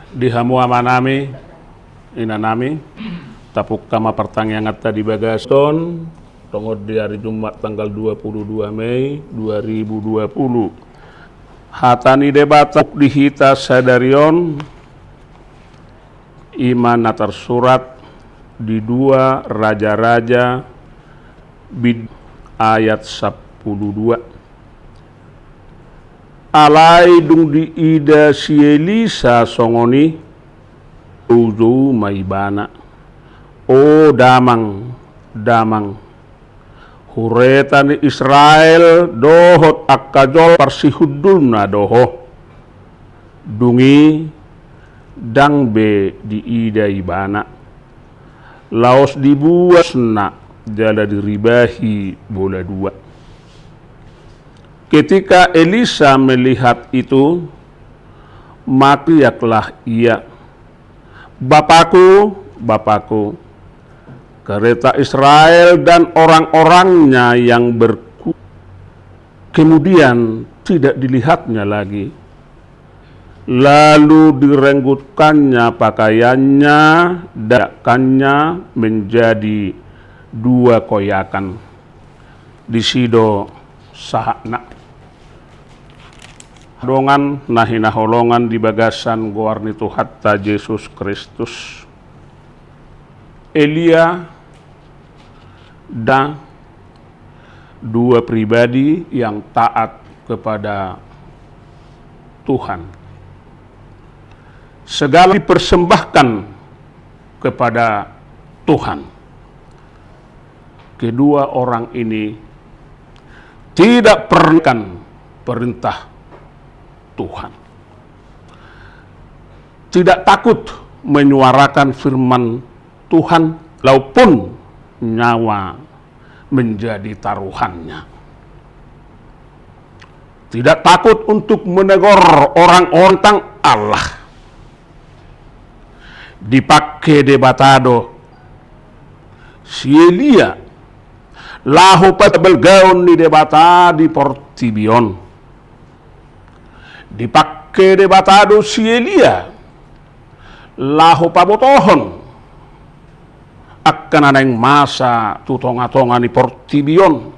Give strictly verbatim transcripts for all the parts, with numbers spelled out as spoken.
Di hamu amanami, inanami, tapungka ma partangianganta di bagasan tongon di ari Jumat tanggal dua puluh dua Mei dua ribu dua puluh. Hata ni Debata di hita sadari on, i ma na tarsurat di dua Raja-raja bid ayat sampulu dua. Alai dung diida si Elisa songon i, joujou ma ibana. O damang, damang, hureta ni Israel dohot angka jolma parsihundulna do ho. Dung i ndang be diida ibana. Laos dibuasna jala diribahi bola dua. Ketika Elisa melihat itu, marteriaklah ia, "Bapakku, bapakku, kereta Israel dan orang-orangnya yang berku-," Kemudian tidak dilihatnya lagi. Lalu direnggutkannya pakaiannya, dan menjadi dua koyakan. Disi do sahatna. Dongan na hinaholongan di bagasan goar ni Tuhanta Jesus Kristus. Elia dan dua pribadi yang taat kepada Tuhan. Segala dipersembahkan kepada Tuhan. Kedua orang ini tidak pernah perintah Tuhan. Tidak takut menyuarakan firman Tuhan, walaupun nyawa menjadi taruhannya. Tidak takut untuk menegur orang-orang tentang Allah. Dipake Debata do si Elia laho pabalgaon ni Debata di portibi on. Dipake Debata do si Elia laho pabotohon angka na naeng masa tu tonga-tonga ni portibi on,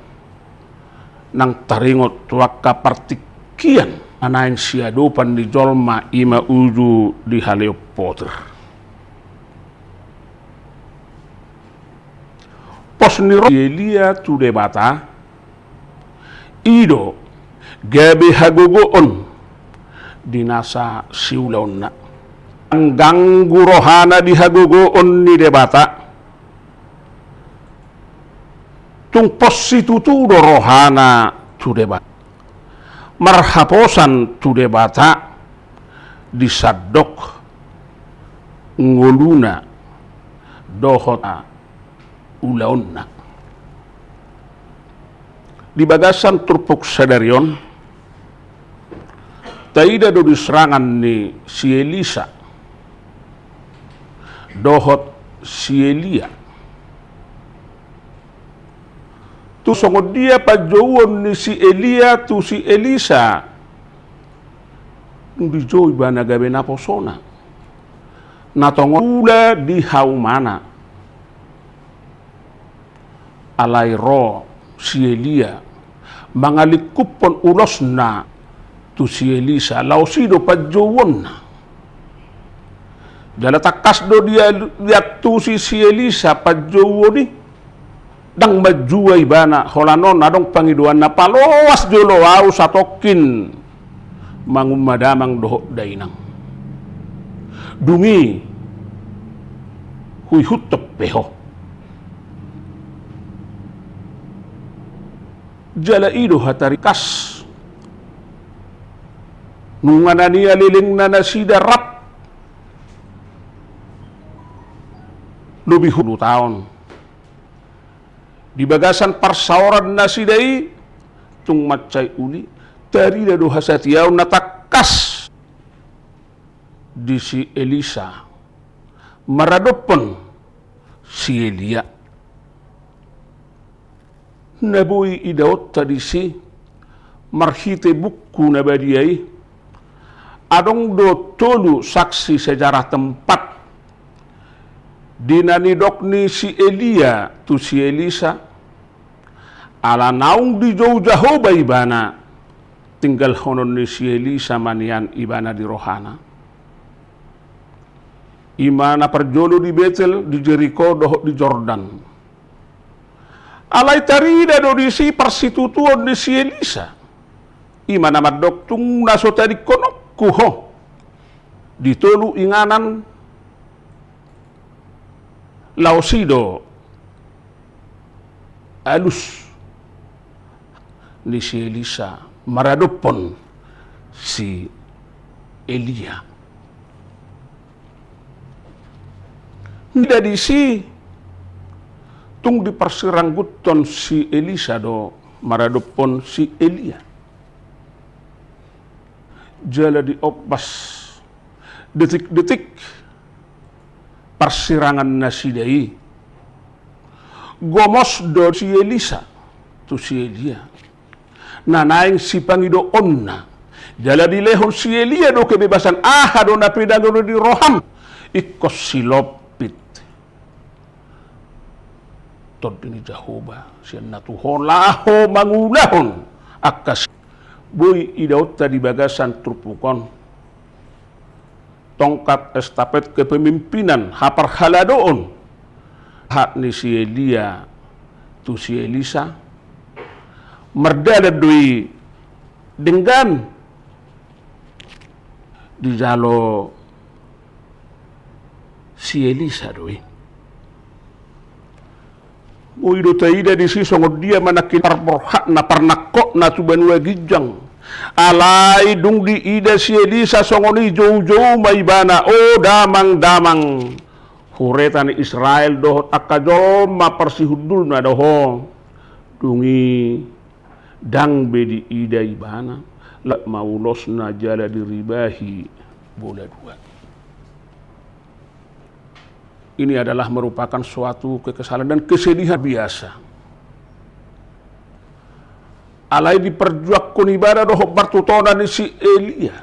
nang taringot tu angka partingkian na naeng siadopan ni jolma, i ma uju di haleon potir. Pos ni roha ni Elia tu Debata, i do gabe hagogoon di nasa siulaonna. Mangganggu rohana di hagogoon ni Debata. Tung pos situtu do rohana tu Debata. Marhaposan tu Debata di sandok ngoluna dohot ulaonna. Di bagasan turpuk sadari on, taida do di serangan ni si Elisa dohot si Elia. Tu songon dia panjouon ni si Elia tu si Elisa, dung dijou ibana gabe naposona, na tongon ula di haumana. Alai ro si Elia mangalingkuphon ulosna tu si Elisa, laos i do panjouonna. Jala tangkas do dia, diantusi si Elisa panjouon i. Ndang manjua ibana, holan on adong pangidoanna, paloas jolo ahu satongkin mangumma damang dohot dainang. Dung i huihuthon pe ho. Jala i do hata rikas. Nunga na nialelengna nasida rap lobi tolu taon. Di bagasan parsaoran nasida i tung mansai uli, tarida do hasatiaon na tangkas di si Elisa maradophon si Elia. Na boi idaonta disi marhite buku na badia i, Adong do tolu saksi sejarah tempat di na nidok ni si Elia tu si Elisa, ala naung dijou Jahowa ibana, tinggalhonon ni si Elisa ma nian ibana di rohana. I ma na parjolo di Betel, di Jeriko dohot di Jordan. Alai tarida do disi parsitutuon ni si Elisa. I ma na mandok, tung na so tadingkononku ho di tolu inganan, laos i do alus ni si Elisa maradophon si Elia. Nda disi tung diparsirangguthon si Elisa do maradophon si Elia. Jala diombas detik-detik parsirangan nasida i, gomos do si Elisa tu si Elia na naeng sipangidoonna. Jala dilehon si Elia do kebebasan, aha do na pinangido ni roham, ingkon silompit Tondi ni Jahowa sian na tu ho laho mangulahon angka si. Boi idaonta di bagasan turpuk on tongkat estafet kepemimpinan, haparhaladoon, hak ni si Elia tu si Elisa. Mardalan do i denggan, dijalo si Elisa do i. Boi do taida disi songon dia manangkin parborhatna, parnangkokna tu banua ginjang. Alai dung diida si Elisa songon i, joujou ma ibana, o damang-damang, hureta ni Israel dohot angka jolma parsihundulna do ho. Dung i ndang be diida ibana, lak ma ulosna jala diribahi bola dua. Ini adalah merupakan suatu kekesalan dan kesedihan biasa. Alai diperjuangkon ibana dohot martutona ni si Elia.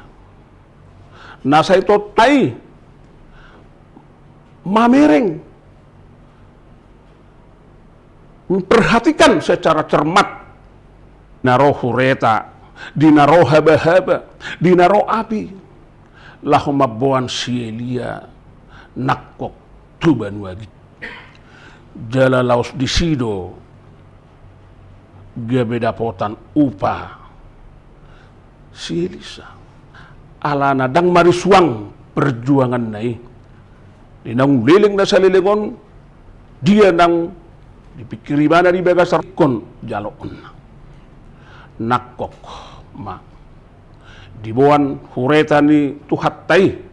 Na sai totap i mamereng, memperhatikan secara cermat na ro hureta, di na ro habahaba, di na ro api, laho mamboan si Elia nangkok tu banua ginjang. Jala laos disi do gabe dapotan upa si Elisa. Alana ndang marisuang perjuanganna i. Di naung leleng na saleleng on, dia naung dipikiri ibana di bagasan ingkon jaloonna. Nangkok ma diboan hureta ni Tuhanta i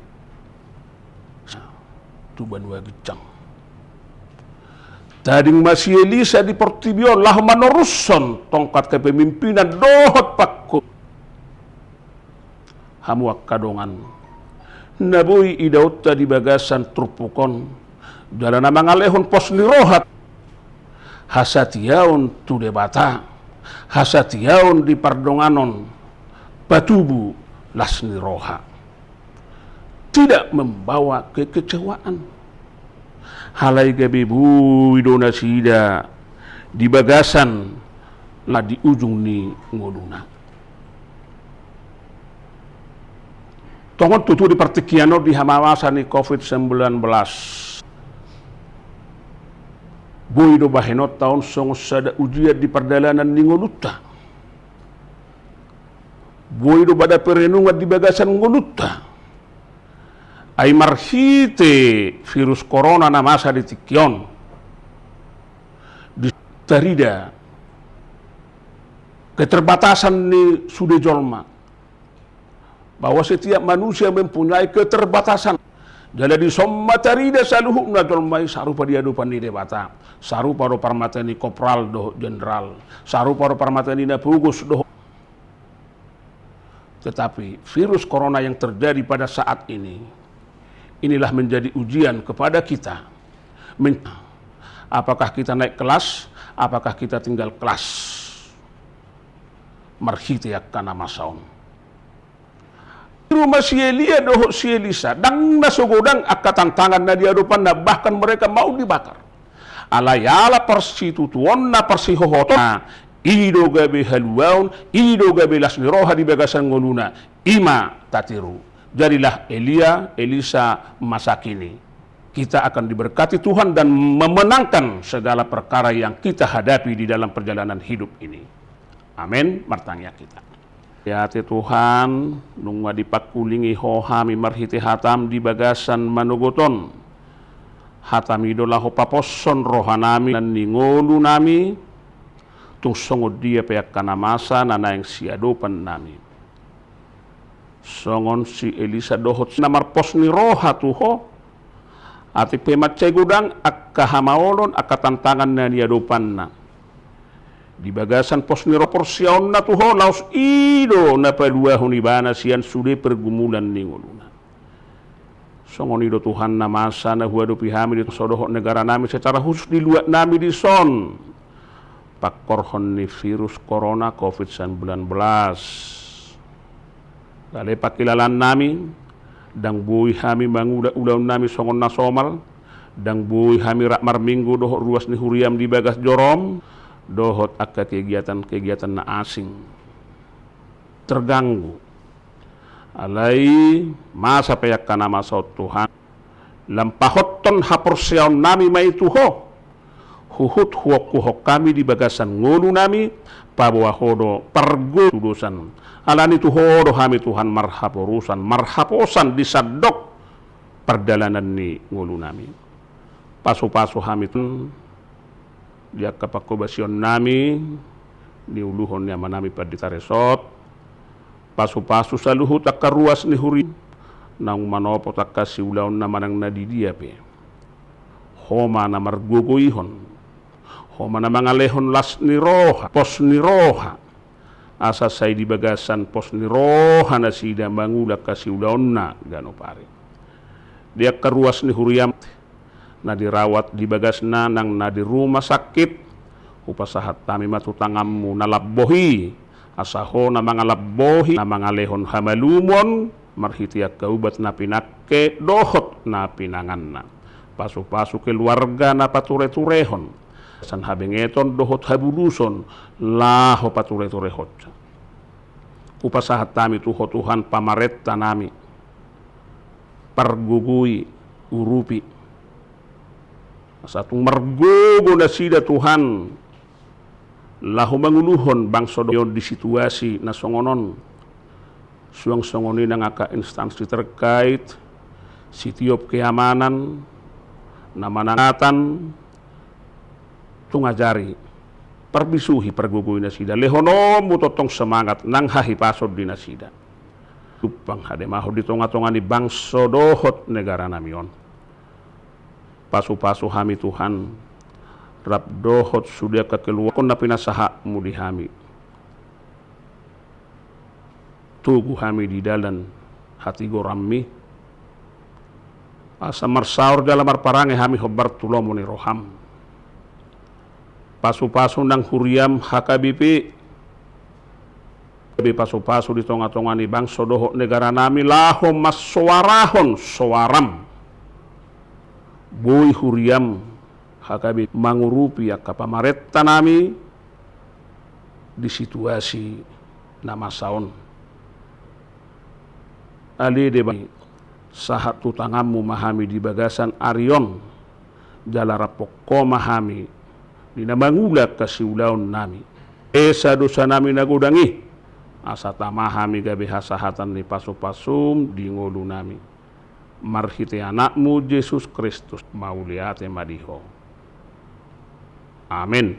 tu banua ginjang. Tading ma si Elisa di portibi on laho manorushon tongkat kepemimpinan dohot pangku. Hamu angka dongan na boi idaonta di bagasan turpuk on, jala na mangalehon pos ni roha, hasatiaon tu Debata, hasatiaon di pardonganon, patubu las ni roha. Tidak membawa kekecewaan. Alai gabe boi do nasida di bagasan na di ujung ni ngoluna. Tongon tutu di partingkian on di hamamasa ni covid sembilan belas, boi do bahenonta on songon sada ujian di pardalanan ni ngolunta. Boi do bada perenungan di bagasan ngolunta. Ai marhite virus korona na masa di tingki on, di tarida keterbatasan ni sude jolma, bahwa setiap manusia mempunyai keterbatasan. Jala dison ma tarida saluhutna jolma i sarupa di adopan ni Debata. Sarupa do parmata ni kopral dohot jenderal. Sarupa do parmata ni na pogos dohot. Tetapi virus corona yang terjadi pada saat ini, inilah menjadi ujian kepada kita. Men-, apakah kita naik kelas, apakah kita tinggal kelas? Marhite angka na masa on. Ruma si Elia dohot si Elisa, ndang na so godang angka tantangan na di adopanna, bahkan mereka mau dibakar. Alai ala parsitutuonna, parsihohotonna, i do gabe haluaon, i do gabe las ni roha di bagasan ngoluna, i ma tatiru. Jadilah Elia, Elisa masa kini. Kita akan diberkati Tuhan dan memenangkan segala perkara yang kita hadapi di dalam perjalanan hidup ini. Amin. Martangiang hita. Mauliate Tuhan, nunga dipangkulingi Ho hami marhite hataM di bagasan manogot on. HataMi do laho paposhon rohanami, na ni ngolunami, tung songon dia pe angka na masa na naeng siadopannami. Songon si Elisa dohot na marpos ni roha tu Ho, atik pe mansai godang angka hamaolon, angka tantangan na niadopanna. Di bagasan pos ni roha, porseaonna tu Ho, laos i do na paluahon ibana sian sude pergumulan ni ngoluna. Songon i do Tuhan na masa na huadopi hami di so dohot negaranami, secara khusus di luatnami dison, pangkorhon ni virus corona covid sembilan belas. Gale pangkilalaannami, ndang boi hami mangula ulaonnami songon na somal, ndang boi hami rap marminggu dohot ruas ni huriaM di bagas joroM, dohot angka kegiatan-kegiatan na asing terganggu. Alai masa pe angka na masa on Tuhan, lampahothon haporseaonnami ma i tu Ho. Huhut huongkuhon hami di bagasan ngolunami, paboa Ho do pargogo tudosan. Alani tu Ho do hami Tuhan marhaporusan, marhaposan di sandok pardalanan ni ngolunami. Pasupasu hami Tuhan, di angka pangkobasionnami, niuluhon ni amanami pandita resort, pasupasu saluhut angka ruas ni huria, naung manopot angka siulaonna manang na di dia pe. Ho ma na margogoihon, Ho ma na mangalehon las ni roha, pos ni roha, asa sai di bagasan pos ni roha nasida mangula angka siulaonna ganup ari. Di angka ruas ni huriaM, na dirawat di bagasna nang na di rumah sakit, hupasahat hami ma tu tanganMu na lambok i, asa Ho na mangalambok i, na mangalehon hamalumon, marhite angka ubat na pinangke dohot na pinanganna. Pasupasu keluarga na patureturehon, san habengeton dohot habuluson, laho patureturehonsa. Hupasahat hami tu Ho Tuhan pamarentanami, pargogoi, urupi. Asa tung margogo nasida Tuhan, laho manguluhon bangso dohot di situasi na songon on. Suang songon i nang angka instansi terkait, sitiop keamanan, na manangatan, tung ajari, parbisuhi, pargogoi nasida, lehononMu tongtong semangat nang hahipason di nasida. Tumpang hademahon di tongatonga ni bangso dohot negaranami on. Pasupasu hami Tuhan, rap dohot sude angka keluarga na pinasahatMu di hami. Togu hami di dalan hatigoranMi, asa marsaor jala marparange hami hombar tu lomo ni rohaM. Pasupasu nang huriaM H K B P, gabe pasupasu di tongatonga ni bangso dohot negaranami laho mansoarahon soaraM. Boi huriaM H K B P mangurupi angka pamarentanami di situasi na masa on. Ale Debata, sahat tu tanganMu ma hami di bagasan ari on, jala raphon Ho ma hami di na mangula angka siulaonnami. Esa dosanami na godang i, asa tama hami gabe hasahatan ni pasupasuM di ngolunami. Marhite AnakMu Jesus Kristus, mauliate ma di Ho. Amen.